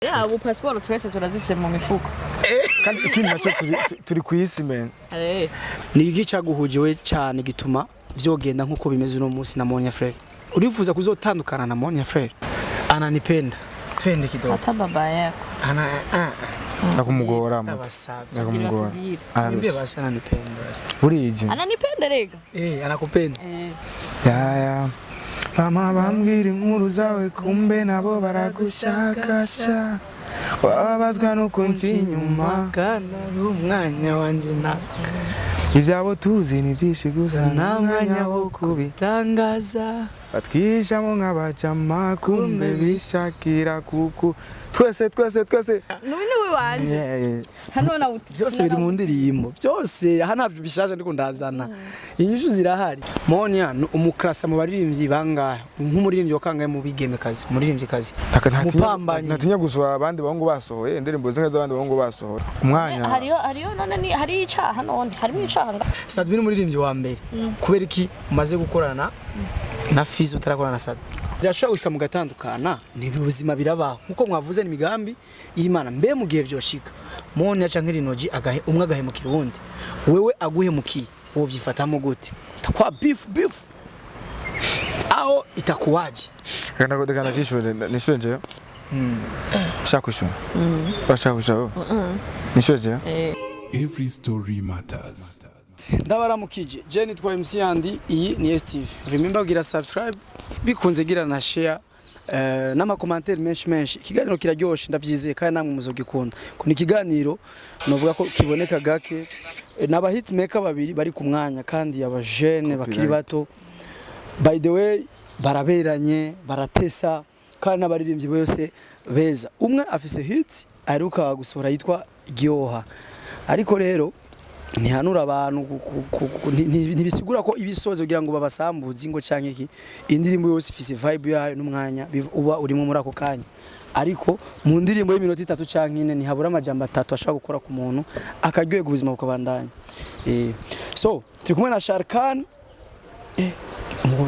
Ya, ubu passport twese turazifise mu mifuko. Kandi ikindi nacyo, turi ku isi, men. Ni iki caguhuje we cyane gituma vyogenda nkuko bimeze uno munsi na Monia Frere? Urifuza kuzotandukana na Monia Frere? Ananipenda, twende kidogo. Hata baba yako. Ana ah. Ndakumugora muto. Abasabye. Ndakumugora. Tubwire. Niambie Ararusha. basi, ananipenda basi. Burije. Ananipenda rega. Eh, anakupenda. Eh. Yaya mama, bambwira inkuru zawe, kumbe nabo baragushakasha, wababazwa nuko nci inyuma. Kana umwanya wanje na Ibyabo tuzi ni byinshi, gusa nta mwanya wo kubi kubitangaza. Batwishamo nk'abajama, kumbe bishakira kuku twese twese twese. Nubu ni wanje. Yeah. Hano na Byose biri mu ndirimbo byose, aha ntabyo bishaje ndiko ndazana, inyishu zirahari. Monia ni umukrasa mu baririmbyi bangahe? Nk'umuririmbyi wa kangahe mu bigemekazi, umuririmbyikazi? Mupambanyi. Ntatinya gusohora abandi bahungu basohoye indirimbo zimwe z'abandi bahungu basohoye umwanya. Hariyo none ni hariyo icaha, none harimo icaha nga. Sadbi ni umuririmbyi wa mbere. Kubera iki umaze gukorana na Fizo utarakorana na Sadbi? Birashobora gushika mugatandukana, ni ubuzima, birabaho nkuko mwavuze, ni imigambi y'Imana. Mbe mu gihe vyoshika Monia canke Rinoji agahe umwe agahemukira uwundi, wewe aguhemukiye wovyifatamo gute? Takwa beef beef aho itakuwaje? Reka ndashishure, nishure jewe. Shaka kwishura, urashaka kwishura wowe? Nishure jewe. Eh. Every story matters. Ndabaramukije, je nitwa MC Andy, iyi ni STV. Remember gira subscribe, bikunze gira na share n'ama commentaire menshi menshi. Ikiganiro kiraryoshe, ndavyizeye kandi namwe muzogikunda. Ko ni ikiganiro novuga ko kiboneka gake. N'aba hitmaker babiri bari ku mwanya kandi aba jeune bakiri bato. By the way, baraberanye, baratesa kandi n'abaririmbyi bose beza. Umwe afise hits aheruka gusohora yitwa Gyoha. Ariko rero ntihanura abantu ntibisigura ko ibisozo kugira ngo babasambuze ingo canke iki. Indirimbo yose ifise vibe yayo n'umwanya uba urimo muri ako kanya, ariko mu ndirimbo y'iminota 3 canke 4 ntihabura amajambo atatu ashobora gukora ku muntu akaryoherwa, ubuzima bukabandanya. So turi kumwe na Sharkan,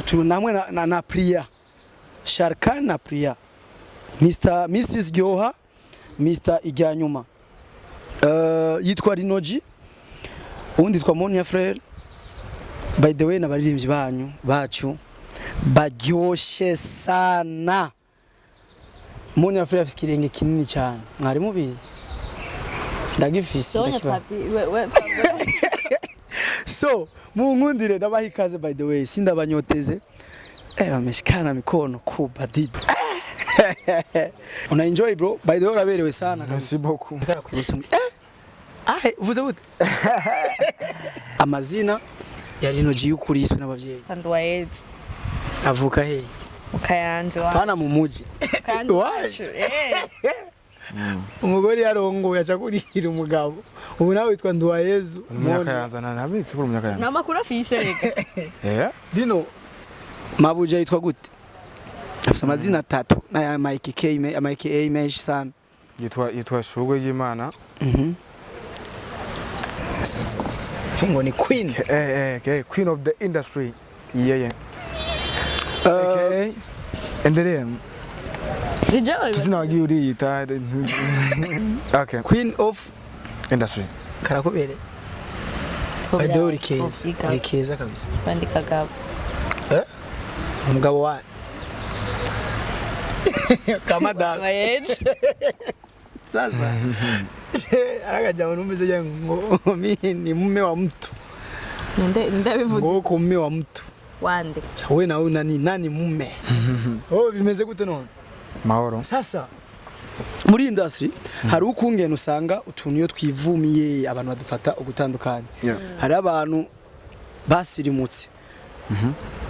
turi namwe na Priya, Sharkan na Priya, Mr Mrs Gyoha, Mr Ijyanyuma. Yitwa Rinoji, uwundi yitwa Monia Frere. By the way, n'abaririmbyi banyu bacu baryoshe sana. Monia Frere afise ikirenge kinini cyane, mwari mubizi? Ndagifise. Sonya. Ndakibaha. Twabyi we. So munkundire ndabaha ikaze. By the way, sindabanyoteze, bameshikana mikono kubadidi. Una enjoy, bro. By the way, uraberewe sana Merci kabisa. beaucoup. Ahe uvuze gute? Amazina ya Rino G y'ukuri yiswe n'abavyeyi? Kanduwa Yezu. Avuka he? Mu Kayanza wa. Pana mu muji. Kayanza Why? wacu. Umugore yarongoye aca kurira umugabo, ubu nawe witwa Nduwayezu. Umunyakayanza, ntabitse kuri umunyakayanza. Nta makuru afise rega. Dino Mabuja yitwa gute? Afise amazina atatu n'aya Mike K, Mike A menshi sana. Yitwa Shugwe ry'Imana. Fungo ni queen. Eh, queen of the industry, yeah. Aka endelea. Jewe. Tuzina wagiye uriyita, okay. Queen of industry. Karakubere. By the way, uri keza, uri keza kabisa. Bandi kagabo. Umugabo wa kamadara. Wayezu. Sasa akajambo numvise ngo mimi ni mume wa mtu. Ninde ndabivuze? Ngo uko mume wa mtu. Wande? Sasa wewe na wewe nani nani mume? Oh, bimeze gute none? Mahoro. Sasa muri industry hari ukungene usanga utuntu iyo twivumiye abantu badufata ugutandukanye. Hari abantu basirimutse,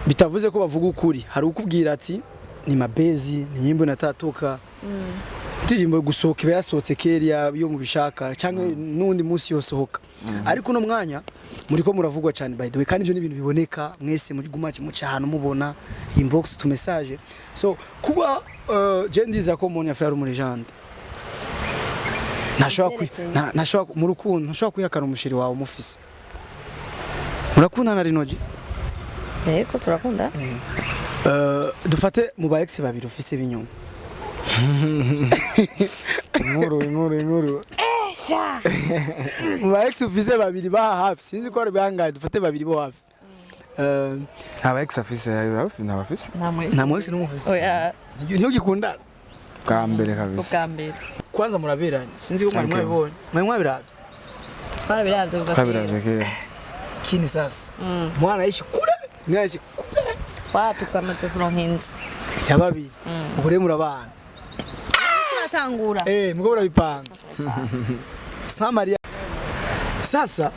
bitavuze ko bavuga ukuri. Hari ukubwira ati ni mabezi, ni nyimbo natatuka indirimbo gusohoka iba yasohotse kera yo mubishaka cyangwa n'undi munsi yosohoka, ariko uno mwanya muri ko muravugwa cyane, by the way, kandi ibyo ni ibintu biboneka mwese muri guma muca ahantu mubona inbox tu message. So kuba je ndiza ko Monia Fleur ari umu légende, ntashobora mu rukundo, ntashobora kwihakana umushiri wawe umufise. Murakundana, Rinoji? Yego, turakunda. Dufate mu ba ex babiri ufise b'inyuma. Inkuru, inkuru, inkuru. Mu ba ex ufise babiri baha hafi, sinzi ko ari bangahe, dufate babiri bo hafi. Nta ba ex afise, nta bafise. Nta mu Nta mu ex n'umwe ufise? Oya. Ntugikundana? Bwa mbere kabisa. Ubwa mbere. Kwanza muraberanye, sinzi ko mwari Okay. mwabibonye, mwari mwabiravye? Twarabiravye kuva kera. Twabiravye kera. Kini sasa mwana aishi kure, mwana aishi kure. Wapi, twamaze kuronka inzu. Ya babiri, ubu rero murabana? Turatangura. Eh, muko murabipanga sa Maria. Sasa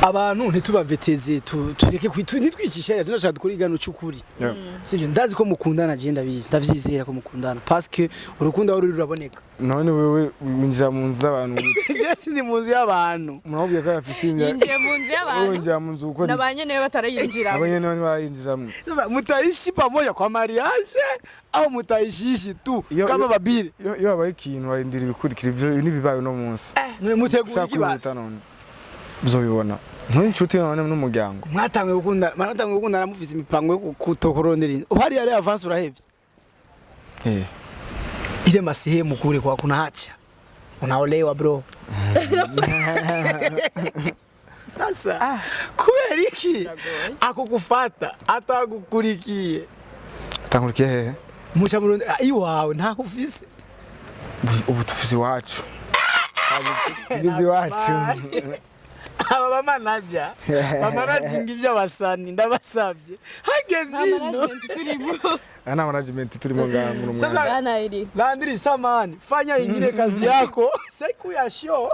abantu ntitubaveteze, tureke ntitwicishe, tunashaka dukora igano cy'ukuri. Yeah. Sivyo? Ndazi ko mukundana, je ndabizi, ndavyizera ko mukundana, parce que urukundo aho ruri ruraboneka. None wewe winjira mu nzu z'abantu? Je sindi mu nzu y'abantu. Muramubwiye ko afise inda. Yinjiye mu nzu Wowe y'abantu. winjira mu nzu ukora iki? N'abanyene batarayinjira. Abo nyene ntibarayinjiramwo. Sasa mutaishi pamoja kwa mariage au mutaishiishi tu kama babiri? Iyo habaye ikintu barindira ibikurikira, ivyo ntibibaye uno munsi. None mutegura Ushaka iki kwihuta basi? none uzobibona nk'inshuti none n'umuryango. Mwatanguye gukundana mufise imipango yo kutokurondera inzu, uhari yari avance, urahevye? Eh. Ile masehemu kule kwa kuna hacha unaolewa, bro. Sasa kubera iki akugufata atagukurikiye? Atangurikiye hehe? Muca murundi iwawe ntaho ufise. Ubu tufise iwacu, tugeze iwacu. Aba bamanaja bamanaginga iby'abasani, ndabasabye hageze ino. Aya nta management turimo ngaha muri Sasa- umwanya. Bana iri. Landry samani, fanya ingine kazi yako siku ya show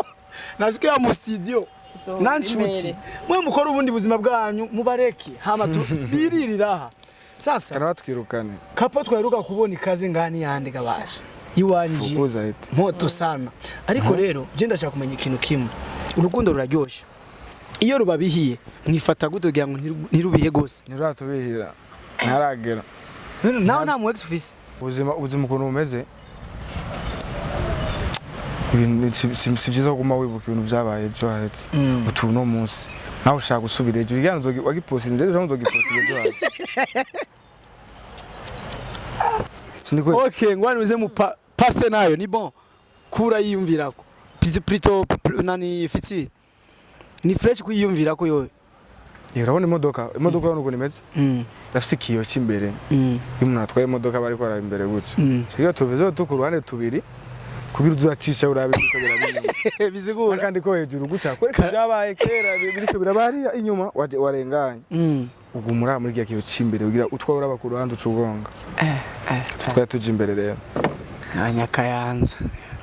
na siku ya mu studio na nshuti mwe mukora ubundi buzima bwanyu, mubareke hama biririra aha sasa. Kana batwirukane. Kapo twaheruka kubona ikaze ngani yandi gabasha iwanje. Fukuza iti. Moto sana. Ariko rero je ndashaka kumenya ikintu kimwe: urukundo ruraryoshe, iyo rubabihiye mwifata gute kugira ngo ntirubihe gose? Ntiruratubihira, ntaragera. None nawe nta mu ex ufise? Ubuzima ukuntu bumeze, ibintu si byiza kuguma wibuka ibintu byabaye ejo hahetse. Utu uno munsi nawe ushaka gusubira ejo ikiganiro wagipostinze ejo, uzogipostinga ejo hahetse. Sindiko. Okay, ngwani uze mu passe nayo ni bon kura yiyumvirako plutôt nani fitsi ni fresh kuyiyumvirako yowe. Urabona imodoka urabona ukuntu imeze, irafise ikiyo cy'imbere. Iyo umuntu atwaye imodoka aba ariko araba imbere gutya. Iyo tuvuze tu ku ruhande tubiri kugira uzacisha urabe biriko biraba inyuma. Bisigura Kandi ko hejuru gutya kwereka ibyabaye kera biriko biraba hariya inyuma warenganye. Uguma uraba muri kiriya kiyo c'imbere kugira utwawe uraba ku ruhande uca ugonga. Twari tuja imbere rero. Abanyakayanza.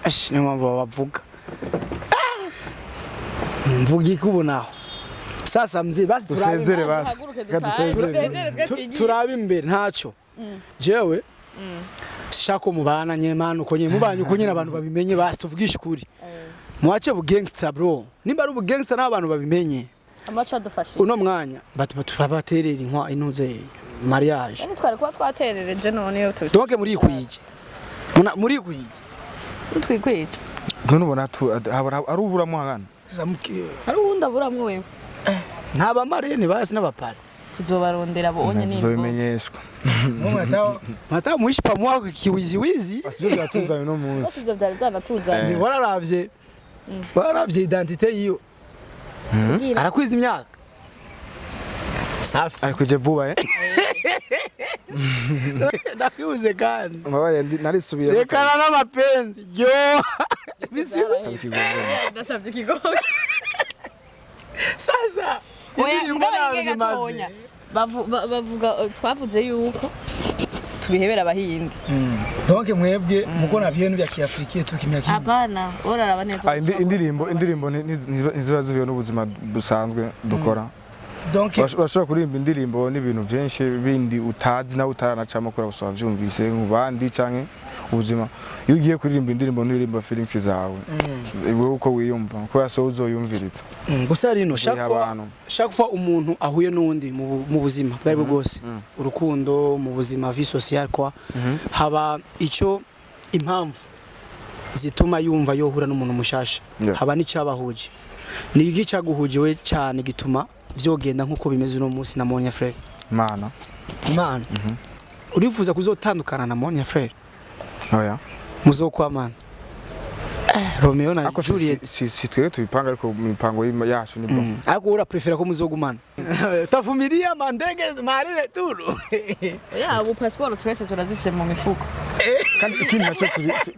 Ash, niyo mpamvu babavuga. Mvuga iki ubu naho? Sasa mzee, basi turabe. Dusezere basi. Duhaguruke Reka dutahe. dusezere. Dusezere twe twigiye. Turabe imbere ntacyo. Jewe sishaka ko mubana nyemana uko nyene mubanye, uko nyene abantu babimenye. Basi tuvugishe ukuri, muwace bu gangster, bro. Nimba ari ubu gangster n'abantu babimenye. Amaco adufashije. Uno mwanya baterera inkwa intuze mariage. Kandi twari kuba twaterereje none iyo tubi. Donc muri ikwije, muri ikwije. Twikwije. None ubona hari uburamo hagana. Hari uwundi aburamwo wewe? Nta bamarene basi n'abapare. Tuzobarondera bonye ni. Tuzobimenyeshwa. Mwata muishi pamoja kiwiziwizi. Basi ibyo byatuzanye uno munsi. Ivyo vyari byanatuzanye. Wararavye identité yiwe? Kugira. Arakwiza imyaka safi. Ariko je vuba eh. Ndakwibuze kandi. Mbabaye narisubiye. Rekana n'amapenzi yo bisigo. Ndasavye ikigogo. Sasa Oya, indirimbo mugabo nawe ni zimaze. gatonya. Bavuga twavuze yuko tubihebera abahindi. Donc mwebwe mukona bintu bya kiafrika tu kimya kimya? Hapana, uraraba neza. Ah, indirimbo ntiziba zihuye n'ubuzima busanzwe dukora. Donc Urashobora kuririmba indirimbo n'ibintu byinshi bindi utazi nawe utaranacamo kubera gusa wavyumvise mu bandi canke ubuzima. Iyo ugiye kuririmba indirimbo nturirimba feelings zawe wewe uko wiyumva, kubera so uzoyumviriza. Gusa rino chaque Uriha fois abantu. Chaque fois umuntu ahuye n'undi mu buzima bwari bwo bwose, urukundo, mu buzima, vie sociale quoi, haba icyo impamvu zituma yumva yohura n'umuntu mushasha. Haba n'icyabahuje. Ni iki cyaguhuje we cyane gituma vyogenda nk'uko bimeze uno munsi na Monia Frere? Imana. Imana. Urifuza kuzotandukana na Monia Frere? Oya. Muzokwamana, Romeo na Ariko si- Juliet. si twebwe tubipanga, ariko mu mipango yacu ni bon. Ariko ura préféra ko muzogumana, tavumilia mandege marire turu. Ya, ubu passport twese turazifise mu mifuko. Kandi ikindi nacyo,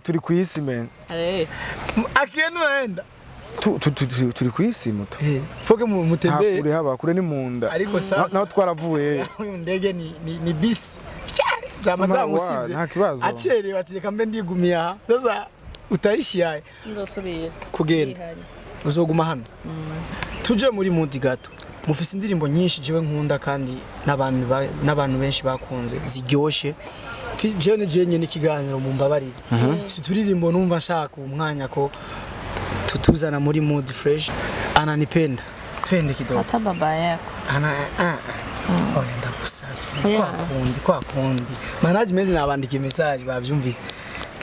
turi ku isi, man. Akienda unaenda. Turi ku isi muto. Foke Nta mutembee. Kure haba kure ni mu nda. Ariko sasa Naho twaravuye. Uyu ndege ni bisi zama Ma, zamusize. Nta kibazo. Acerewe ati reka mbe ndigumiye aha, sasa utaishi yaye. Sinzosubira. Kugenda uzoguma hano. Tuje muri mood gato. Mufise indirimbo nyinshi jewe nkunda kandi n'abantu benshi bakunze, ziryoshe. Jewe ni jewe nyene ikiganiro, mumbabarire, si turirimbo numva nshaka umwanya ko tutuzana muri mood fresh. Ananipenda, twende kidogo. Hata baba yako. Ana ah ah. Oya, ndagusavye. Oya. Kwa kundi, kwa kundi management nabandikiye message bavyumvise.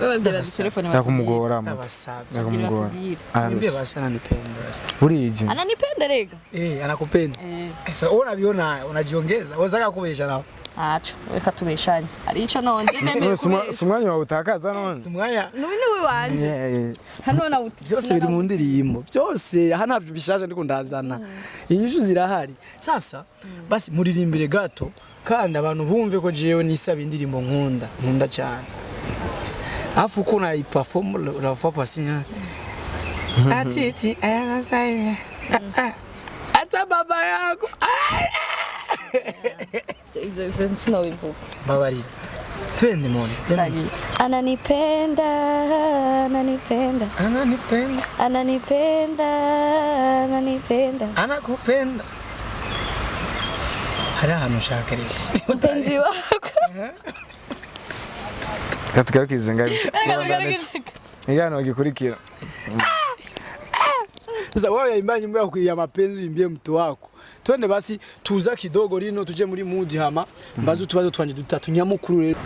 Wewe bwira telefone. Yakumugora muto. Ndabasavye. Yakumugora. Batubwire. Niambie. Ararusha. Basi ananipenda basi. Burije. Ananipenda rega. Eh, anakupenda. Eh. Sasa wewe unaviona, unajiongeza. Unataka kubesha nao. Aco reka tubeshanye, hari ico nonje nemeye kubesha. Si umwanya wawe utakaza none. Simwanya. N'uyu wanje hano na Byose biri mu ndirimbo. Byose aha ntavyo bishaje ndiko ndazana. Inyishu zirahari. Sasa basi muririmbire gato kandi abantu bumve ko jewe nisaba indirimbo nkunda, nkunda cyane. Afu uko nayiperform la fois passée, hein. Atiti anasaye. Ata baba yako. Ivyo sinobivuga. Babarira. Twende mone. Ndagiye. Ananipenda, ananipenda. Ananipenda. Ananipenda, ananipenda. Anakupenda. Hari ahantu ushaka rero. Mpenzi wako. Reka tugarukize ngaho. Ikiganiro gikurikira. Sasa wewe yaimba nyimbo ya mapenzi, uimbie mtu wako. Twende basi tuza kidogo rino tuje muri mood, hama mbaze utubazo twanje dutatu nyamukuru rero.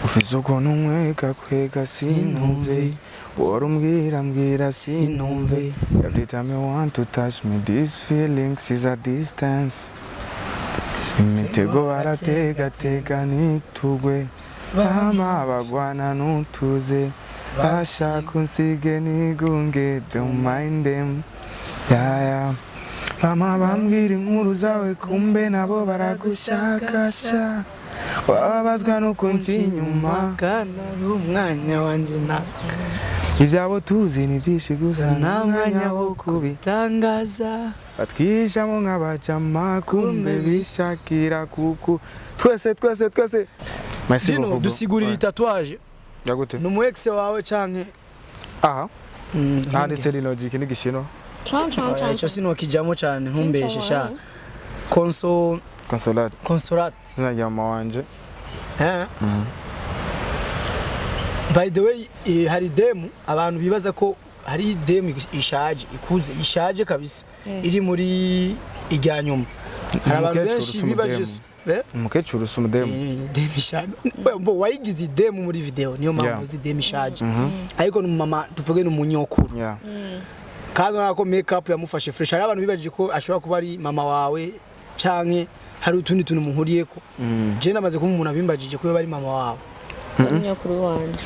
Ufise ukuntu nkwega kwega sinumve, wora umbwira mbwira sinumve. Every time you want to touch me, these feelings is a distance. Imitego barategatega nitugwe, bama bagwana ntutuze, bashaka unsige nigunge, don't mind them, yeah, yeah. Mama bambwira inkuru zawe, kumbe nabo baragushakasha, wababazwa nuko nci inyuma. Kana umwanya wanje na Ibyabo tuzi ni byinshi gusa nta mwanya wo kubi kubitangaza. Batwishamo nk'abajama, kumbe bishakira kuku twese twese twese. Merci Dino beaucoup, bro. dusigurira tatouage. Yagute? Ni umu ex wawe canke? Aha handitse Lino G, iki ni gishino. Chan chan chan. Ico sinokijamo cane, ntumbeshe sha. Conso Consolate. Consolate. Izina rya mama wanje. Eh? By the way, hari demu abantu bibaza ko hari demu ishaje, ikuze, ishaje kabisa, iri muri ijya nyuma. Hari abantu Umukecuru benshi si bibajije umudemu. eh? Umukecuru si umudemu. Demu ishaje. Bo wayigize idemu muri video, niyo mpamvu uzi demu ishaje. Ariko ni umumama, tuvuge ni umunyokuru. Kandi urabona ko make up yamufashe fresh. Hari abantu bibajije ko ashobora kuba ari mama wawe canke hari utundi tuntu muhuriyeko. Je namaze kuba umuntu abimbajije ko yoba ari mama wawe. Nyokuru wanje.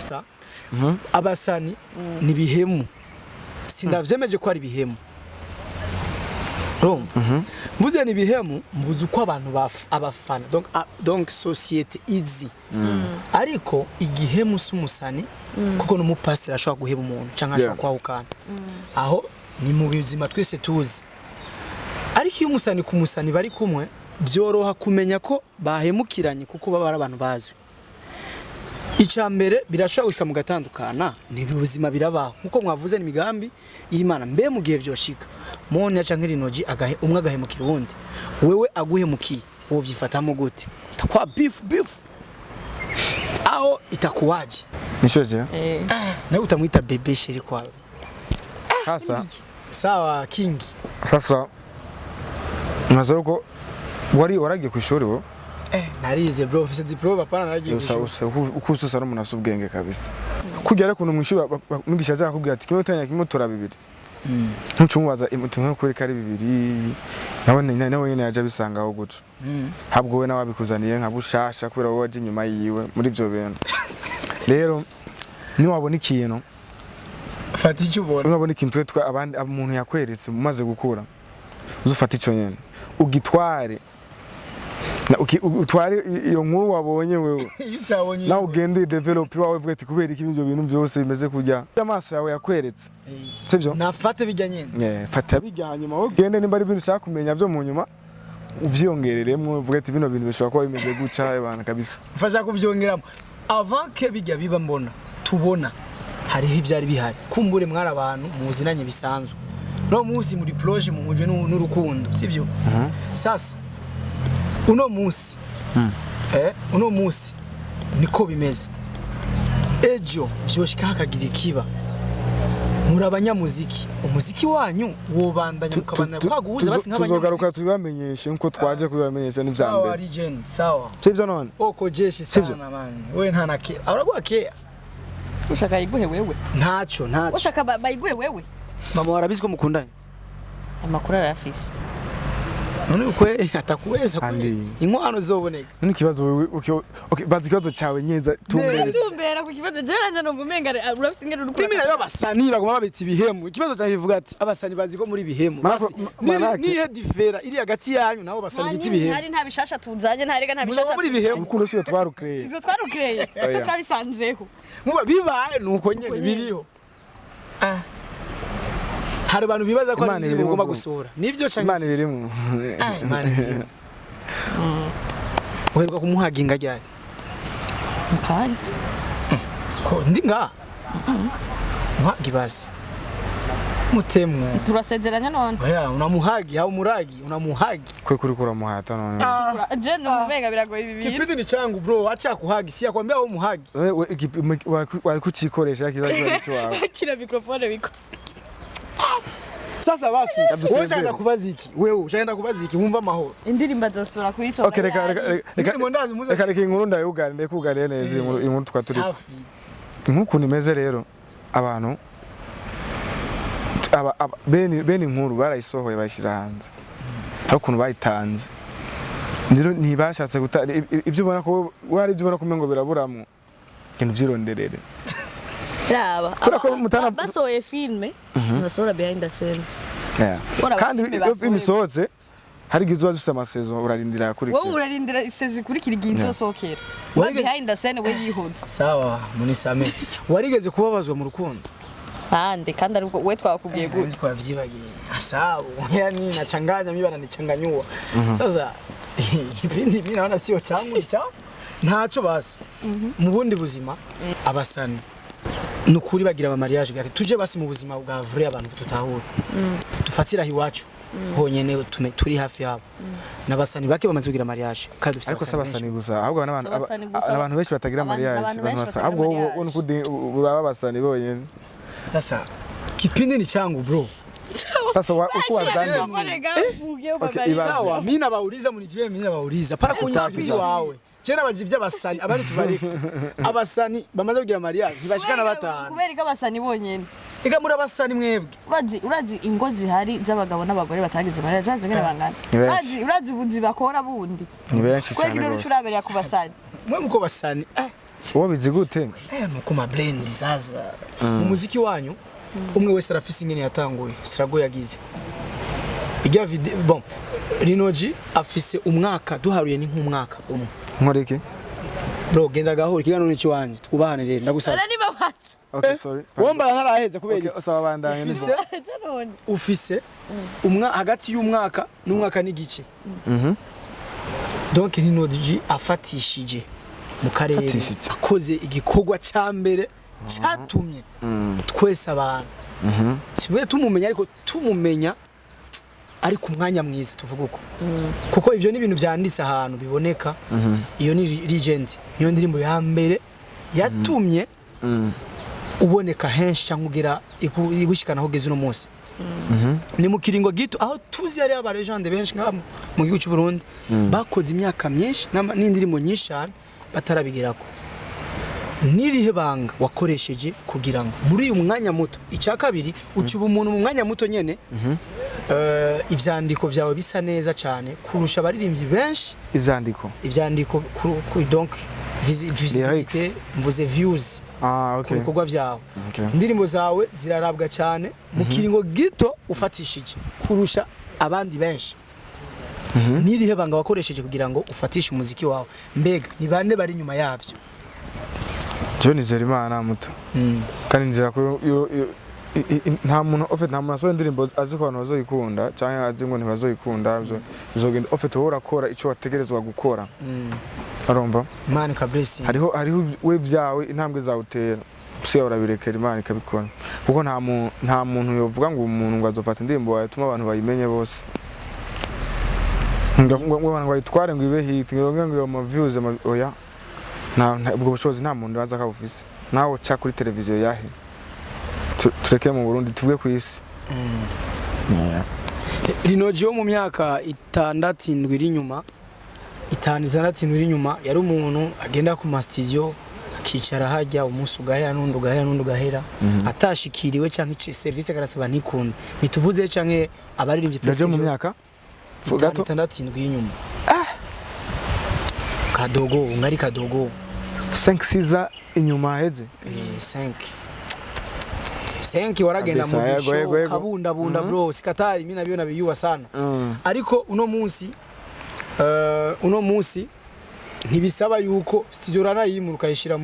Abasani ni bihemu, sindavyemeje ko ari bihemu, urumva mvuze ni bihemu, mvuze uko abantu abafana donc, donc société izi. Ariko igihemu si umusani, kuko n'umupasiteri ashobora guheba umuntu cyangwa ashobora kwahukana, aho ni mu buzima twese tuzi. Ariko iyo umusani ku musani bari kumwe, byoroha kumenya ko bahemukiranye kuko baba ari abantu bazwi. Icya mbere, birashobora gushika mugatandukana, ni ubuzima, birabaho nkuko mwavuze, ni imigambi y'Imana. Mbe mu gihe vyoshika Monia canke Lino G agahe, umwe agahemukira uwundi, wewe aguhemukiye wovyifatamo gute? Takwa beef beef aho itakuwaje? Nishoje. Eh. Nawe utamwita bébé chéri kwawe? Sasa Sawa king. Sasa mwaza uko wari waragiye ku ishuri wo? Eh, narize bro, mfise diplôme, apana naragiye Usa kw'ishuri. usa uko usa n'umuntu afite ubwenge kabisa. Kujya ariko ukuntu mu ishuri mwigisha azakubwira ati kimwe utanya kimwe tora bibiri, ntucumubaza imutu nko kuri kari bibiri, nawe nawe nyene yaje abisangaho guca. Habwo we nawe abikuzaniye nka bushasha kubera wowe waje inyuma yiwe muri ibyo bintu. Rero Niwabona ikintu, Fata icyo ubona. Niwabona ikintu twe abandi umuntu yakweretse umaze gukura, uzufata ico nyene ugitware. Utware iyo nkuru wabonye wewe. Iyo utabonye, Nawe ugende uyidevelop iwawe, uvuge ati kubera iki ibyo bintu byose bimeze kurya amaso yawe yakweretse, sibyo? Nafate bijya nyene. Yeah, fata bijya, hanyuma wowe ugende, nimba ari ibintu ushaka kumenya byo mu nyuma, uvyongereremwo, uvuge ati bino bintu bishobora kuba bimeze guca abantu kabisa. Mfasha kubyongeramo avant que bijya biba. Mbona tubona hariho ivyari bihari, kumbure mwari abantu muzinanye bisanzwe, no munsi muri projet muhuje n'urukundo, sivyo? Sasa uno munsi, uno munsi niko bimeze, ejo vyoshika hakagira ikiba. Muri abanyamuziki, umuziki wanyu wobandanya mukabandanya kwaguhuza basi Tuzogaruka nk'abanyamuziki? tubibamenyeshe nkuko twaje kubibamenyesha n'iza Sawa, mbere. legend, sawa. Sivyo none? Oko jeshi. Sivyo? Sana man, we nta na ke araguha keya. Ushaka yiguhe wewe? Ntacyo, ntacyo. Ushaka bayiguhe wewe? Mama warabizi ko mukundanye? Amakuru arayafise. None ukwe atakuweza kweli? Andi. Inkwano zoboneka? None ikibazo wewe, okay, baza ikibazo cyawe nyeza, tumberetse. Tumbera ku kibazo, je nanje numva umenga urafise ingene uri. Mimi nayo abasani baguma babita ibihemu. Ikibazo cyanjye kivuga ati abasani bazi ko muri ibihemu. Basi Manake- nihe différence iri hagati yanyu nabo basani bita ibihemu? Ntari nta bishasha tuzanye, ntarega nta Muzaba bishasha. muri ibihemu. Urukundo siyo twarukreye. Sivyo twarukreye, twe Oya. twabisanzeho. Muba bibaye nuko nyene biriho. Ah. Hari abantu bibaza ko ari Imana indirimbo ibirimo ugomba bro. gusohora, nivyo canke Imana ibirimo. Ah, Imana ibirimo. Uheruka kumuhaginga ryari? Kandi Ko ndi nga muhagi basi mutemwe. Turasezeranya none. Oya, unamuhagi au muragi unamuhagi. Kwe kuri kuramuhata none? Je numva umenga biragoye ibi bintu. Kipindi ni changu bro, acha kuhagi, si yakwambia wewe muhagi. Wewe wari kucikoresha kizakiba cyawe. Kira microphone biko. Sasa basi Kadusezere. wewe ushaenda kubaza iki? Wewe ushaenda kubaza iki? Wumva amahoro. Indirimbo azosubira kuyisohora. Okay, reka reka reka. Indirimbo ndazi muze. Reka reka, inkuru ndayugare, ndayikugariye neza inkuru twa turi. Safi. Nk'ukuntu imeze rero, abantu bene inkuru barayisohoye, bayishyira hanze, hari ukuntu bayitanze rero ntibashatse guta ibyo ubona ko wari ibyo ubona ko umengo biraburamwo, genda uvyironderere. Raba. Kubera ko basohoye filme, basohora behind the scene. Yeah. Ora Kandi abafilme iyo basohoye. filime isohotse, hari igihe uba zifite amasaison, urarindira Wowe akurikira. urarindira isezi ikurikira igihe izosohokera. Wa behind the scene we yihutse. Sawa, munisame. Warigeze kubabazwa mu rukundo? Kandi kandi aribwo we twakubwiye gute? Twavyibagiye. Sawa, yani nachanganya mimi bananichanganyua. Sasa kipindi mimi naona sio changu, ni chao. Ntaco basi. Mu bundi buzima abasani nukuri bagira ama mariage gake. Tuje basi mu buzima bwa vrai, abantu tutahura. Dufatira iwacu honyene turi hafi yabo. N'abasani bake bamaze kugira mariage kandi dufise Ariko si abasani abasani benshi. gusa, ahubwo n'abantu Si abasani gusa. abantu benshi batagira mariage. Abantu benshi Abantu basa- batagira ahubwo wowe mariage. wowe uraba abasani bonyene. Sasa kipindi ni changu bro. Sasa uko wazanye. Okay, ibaze. Sawa, mimi nabauliza, munijibie, mimi nabauliza. Para kunyisha Tutakuza. wawe. Je nabajije iby'abasani, abandi tubareke. Abasani bamaze kugira mariage ntibashikana batanu. Kubera ko abasani bonyene. Ega muri abasani mwebwe. Urazi ingo zihari z'abagabo n'abagore batagize mariage, urazi ingene bangana? Ni benshi. Urazi ubuzi bakora bundi? Ni benshi Kubera cyane ko rwose. uraberera ku basani. Mwe muko basani. Wowe bizi gute? Nuko ma blend sasa. Mu muziki wanyu umwe wese arafise ingene yatanguye, Sirago yagize. Ijya video bon Rinoji afise umwaka, duharuye ni nk'umwaka umwe. Nkora iki? Bro, genda gahoro, ikiganiro ni ikiwanyu, twubahane rero, ndagusaba. Ora niba bazi. Okay, sorry. Womba ntaraheze kubera Okay, iki? sawa, bandanye ni Ufise None. ufise umwa hagati y'umwaka n'umwaka n'igice. Donc Rinoji afatishije mu karere, Afatishije. akoze igikorwa cya mbere cyatumye twese abantu sibuye tumumenya, ariko tumumenya ari ku mwanya mwiza, tuvuga uko, kuko ivyo ni ibintu byanditse ahantu biboneka. Iyo ni legend, niyo ndirimbo ya mbere yatumye uboneka henshi cyangwa ugera igushikana aho ugeze uno munsi. Ni mu kiringo gito aho tuzi hari aba legende benshi ngaha mu gihugu cy'u Burundi bakoze imyaka myinshi n'indirimbo nyinshi cyane batarabigerako. Nirihe banga wakoresheje kugira ngo muri uyu mwanya muto, icya kabiri ucuba umuntu mu mwanya muto nyene, ivyandiko vyawe bisa neza cyane kurusha abaririmbyi benshi? Ivyandiko? Ivyandiko donc Visibility, mvuze views Ah, ku okay. bikorwa vyawe. Okay. Indirimbo zawe zirarabwa cyane mu kiringo gito ufatishije kurusha abandi benshi. Nirihe banga wakoresheje kugira ngo ufatishe umuziki wawe? Mbega ni bande bari inyuma yavyo? Jewe nizera Imana muto, kandi nizera ko nta muntu ofite, nta muntu asohora indirimbo azi ko abantu bazoyikunda canke azi ngo ntibazoyikunda. Bizogenda ofite, wowe urakora ico wategerezwa gukora, urumva? Imana ikablessing. Hariho we byawe, intambwe zawe utera, usigaye urabirekera Imana ikabikora, kuko nta muntu yovuga ngo umuntu ngo azofata indirimbo yatuma abantu bayimenye bose, ngo abantu bayitware ngo ibe hit, ngo ama views oya, ubwo bushobozi nta muntu baza akabufise. Nawe uca kuri televiziyo yahe? Tureke mu Burundi, tuvuge ku isi. Yeah. Lino G wo mu myaka 6, 7 iri inyuma, 5, 6, 7 iri inyuma, yari umuntu agenda ku ma studio akicara hajya, umunsi ugahera, n'undi ugahera, n'undi ugahera, atashikiriwe canke service karasaba ntikunde. Ntituvuze canke abaririmbyi Ndaje mu byose. myaka 5, gato. 6, 7 y'inyuma, kadogo ngari kadogo. 5 6 inyuma heze. 5 5 waragenda mu Kabisa, yego, dusho yego, yego. kabunda bunda bro, sikatari mimi nabyo nabiyuba sana. Ariko uno munsi ntibisaba yuko studio uranayimura ukayishira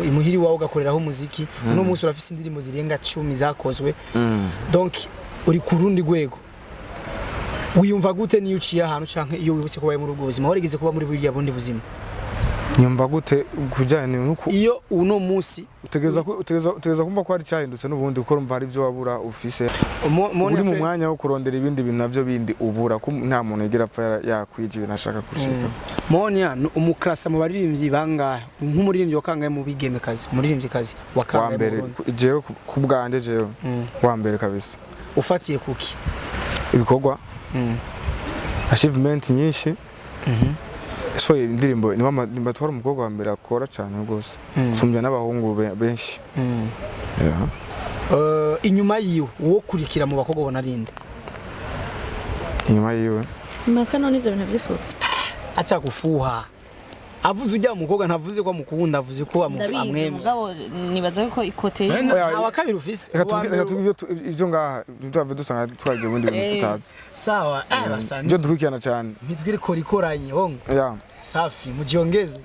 imuhiri wawe ugakoreraho umuziki. Uno munsi urafise indirimbo zirenga 10 zakozwe, donc uri ku rundi rwego. Wiyumva gute niyo uciye ahantu canke iyo wibutse kuba muri ubwo buzima warigeze kuba muri buriya bundi buzima? Nyumva gute kujyanye nuko Iyo uno munsi utegereza kumva ko hari icyahindutse n'ubundi, kuko urumva hari ibyo wabura ufise, uri mu mwanya wo kurondera ibindi bintu nabyo bindi ubura, ko nta muntu yigera apfa yakwija ibintu ashaka gushika. Monia ni umukrasa mu baririmbyi bangahe? Nk'umuririmbyi wa kangahe mu bigemekazi, umuririmbyikazi wa Wa kangahe mu mbere. Burundi? Jewe ku bwanje, jewe wa mbere kabisa. Ufatiye kuki? Ibikorwa, achievement nyinshi. So indirimbo niwe batwara umukobwa wa mbere akora cyane rwose, sumbya n'abahungu benshi. Yeah. Inyuma yiwe uwo kurikira mu bakobwa ubona arinde? Inyuma yiwe? Maka none ivyo bintu vyifu. Aca gufuha avuze ujya mukobwa, ntavuze ko amukunda, avuze ko Ndabizi. amwemera. Mugabo nibaza ko ikote Nta Oya, wa kabiri ufise. Reka Uwa tubwire, reka mbere- tubwire ibyo ngaha, ntituhave dusanga twagiye ubundi bintu tutazi. Sawa, basani. Ibyo dukurikirana cyane. Ntitwire kora ikoranye bongo. Yeah. Safi, mujiongeze.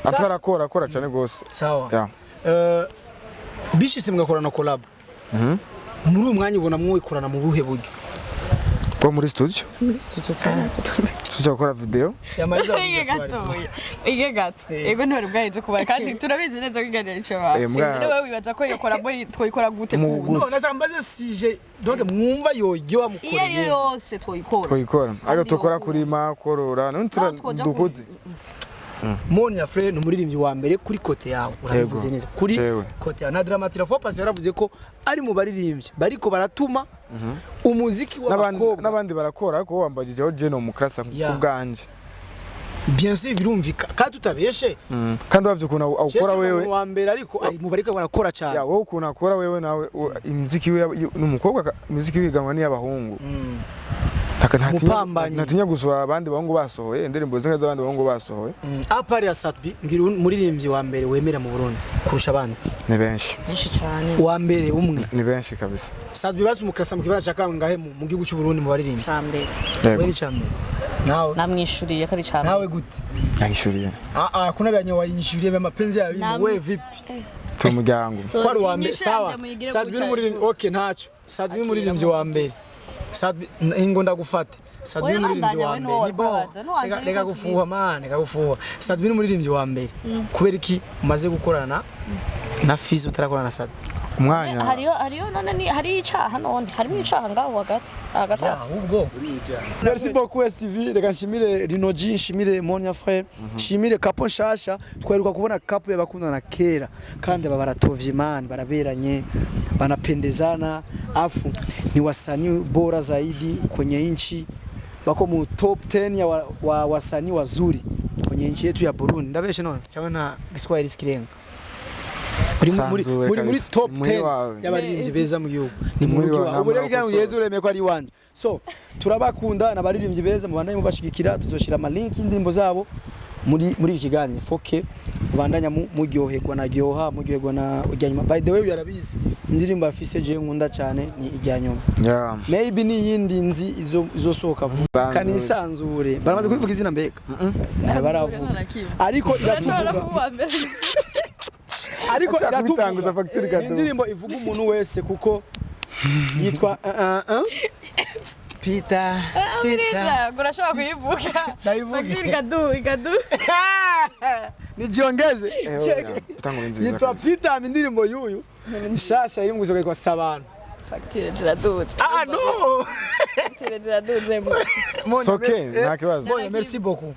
Atwara akora cyane rwose. Sawa. Yeah. Bishitse mugakorana collab muri uyu mwanya, ubona mwikorana mu buhe buryo? Ko muri studio. Muri studio cyane. Tujya gukora video. Yamariza. Ige gatoya, ige gato. Ego, ntibari bwaheze kubara kandi turabizi neza ko iganiro ico ba rero wewe wibaza ko iyo collabo twoyikora gute? Mu Kubu? No, nashaka mbaze sije donc mwumva yoryoha Iyo ariyo mukoreye. yose twoyikora. Twikora ariko tukora yokura. kurima, korora none tura Naho twoja dukuze. Monia Frere ni umuririmbyi wa mbere kuri côté yawe, urabivuze Yego. neza kuri Jewe. côté yawe. Na Dramatira fois passé yaravuze ko ari mu baririmbyi bariko baratuma umuziki N'abandi w'abakobwa. N'abandi barakora, ariko wowe wambagije aho je no mukrasa Yeah. ku bwanje. Bien sûr, birumvika kandi tutabeshe. Kandi wavye ukuntu awukora Chelsea wewe. ni uwa mbere, ariko ari mu bariko barakora cyane. Ya, wowe ukuntu akora wewe nawe imiziki we n'umukobwa imiziki wiganwa n'iy'abahungu. Mupambanyi. Ntatinya gusohora abandi bahungu basohoye indirimbo zimwe z'abandi bahungu basohoye. À part ya Sat-B, ngira umuririmbyi wa mbere wemera mu Burundi kurusha abandi. Ni benshi. Benshi cyane. Uwa mbere umwe. Ni benshi kabisa. Sat-B basi umukrasa mu kibanza cya kangahe mu gihugu cy'u Burundi mu baririmbyi? Cambere. Yego. We ni cyambere nawe? Namwishuriye ko ari cambere. Nawe gute? Yangishuriye. Ah ah, kuna byanyo wayinjuriye mapenzi ya bibi we vipi? Turi umuryango. Ko ari uwa mbere, sawa. Sat-B ni umuririmbyi, okay, ntacyo. Sat-B ni umuririmbyi wa mbere. Sat-B ingo ndagufate. Sat-B ni Oya, umuririmbyi bandanya, wa we mbere. ntuwo Ni bon. wari nuwanze Reka yuko gufuha man, reka gufuha. Sat-B ni umuririmbyi wa mbere. Kubera iki umaze gukorana na Fizo utarakorana na Sat-B? Umwanya. Hariyo none ni hariyo icaha, none harimo icaha ngaho hagati aho. Ahubwo merci beaucoup STV. Reka nshimire Rino G, nshimire Monia Frere, nshimire couple nshasha. Twaheruka kubona couple y'abakundana kera, kandi aba baratovye man, baraberanye, banapendezana, afu ni wasanii bora zaidi kwenye nchi, bako mu top 10 ya wasanii wazuri kwenye nchi yetu ya Burundi. Ndabeshe none cyangwa nta Kiswahili sikirenga? Muri Sanzuwe muri kabisa. top Muri 10 wawe. y'abaririmbyi beza mu gihugu ni Muri mu wawe, gihugu. nta Ubu rero muntu kugira ngo akosora. yeze uremeye ko ari iwanje. So turabakunda n'abaririmbyi beza, mubandanye mubashigikira. Tuzoshira ama link y'indirimbo zabo muri iki kiganiro 4K. Mubandanya muryoherwa na Ryoha, muryoherwa na ijya nyuma. By the way, yarabizi indirimbo afise je nkunda cyane ni ijya nyuma. Maybe ni iyindi nzi izo izosohoka vuba. Sanzure. Kanisanzure baramaze kubivuga izina mbega? Ntayo baravuga, ariko Urashobora iratuvuga. kuba uwa mbere. Ariko Ashaka kubitanguza iratuvuga. facture Ni ikaduga. indirimbo ivuga umuntu wese kuko yitwa Peter Peter. Mwiza, ngo urashobora kuyivuga. Ndayivuge. Fagitire ikadu ikadu. Nijiongeze. Eh, oya, Peter nziza Yitwa kabisa. Peter, indirimbo y'uyu nshasha iri mu gusohoka yitwa Sabana. Fagitire ziraduze. Ah no. Fagitire ziraduze. Monia, It's okay, nta kibazo. Monia, merci beaucoup.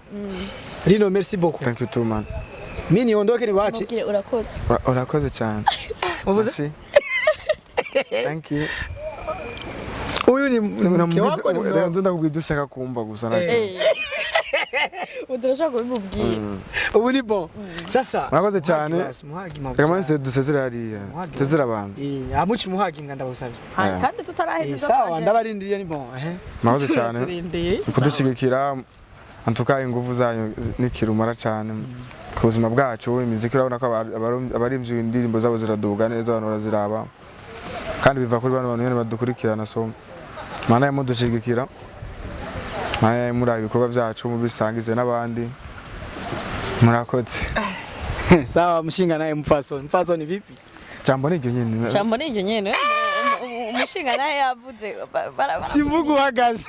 Lino, merci beaucoup. Thank you too, man. Mimi niondoke niwache. Mubwire urakoze. Urakoze cyane. Uvuze? Merci. Thank you. Huyu ni mke wako, ni mume wako? Ndakubwira ibyo ushaka kumva gusa, nta kibazo. Ubu turashobora kubimubwira. Ubu ni bon. Sasa. Murakoze cyane. Muhagi basi, muhagi mabuja. Reka manze dusezere hariya. Muhagi. Dusezere abantu. Eh, amuci muhagi nga ndabusabye. Yeah. Kandi tutaraheza Eh, izo sawa, twaje. ndabarindiriye, ni bon. Eh. Murakoze cyane. Turindiriye. Kudushyigikira antuka ingufu zanyu ni kirumara cyane ku buzima bwacu. Imiziki, urabona ko abaririmbyi indirimbo zabo ziraduga neza, abantu baraziraba, kandi biva kuri bano bantu nyene badukurikirana. So mana mudushyigikira, mana muri ibikorwa byacu mubisangize n'abandi. Murakoze. Sawa, mshinga naye Mfason. Mfason vipi? Jambo ni iryo nyene. Jambo ni iryo nyene. Umushinga nawe yavuze Sivuga uhagaze.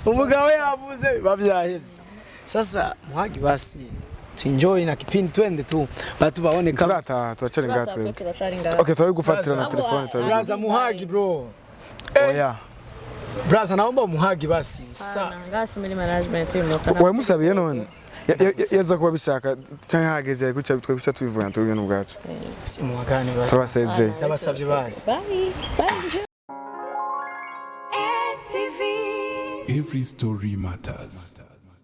Umugabo yavuze bavyaheze. Sasa muhagi basi. Tuenjoy na kipindi, twende tu. Batu baone kama Turataha, turacari ngaha twebwe. Turacari ngaha. Okay, turi gufatira na telefone turi. Braza, muhagi bro. Oya. Braza, naomba muhagi basi. Sa Ngasi muri management y'umwuka. Wamusabiye none yaza kuba bishaka cyangwa hageze kuca twe kuca tubivuga tubibona ubwacu. Si muhagane basi. Turabasezeye. Ndabasabye basi. Bye. Bye. Every story matters.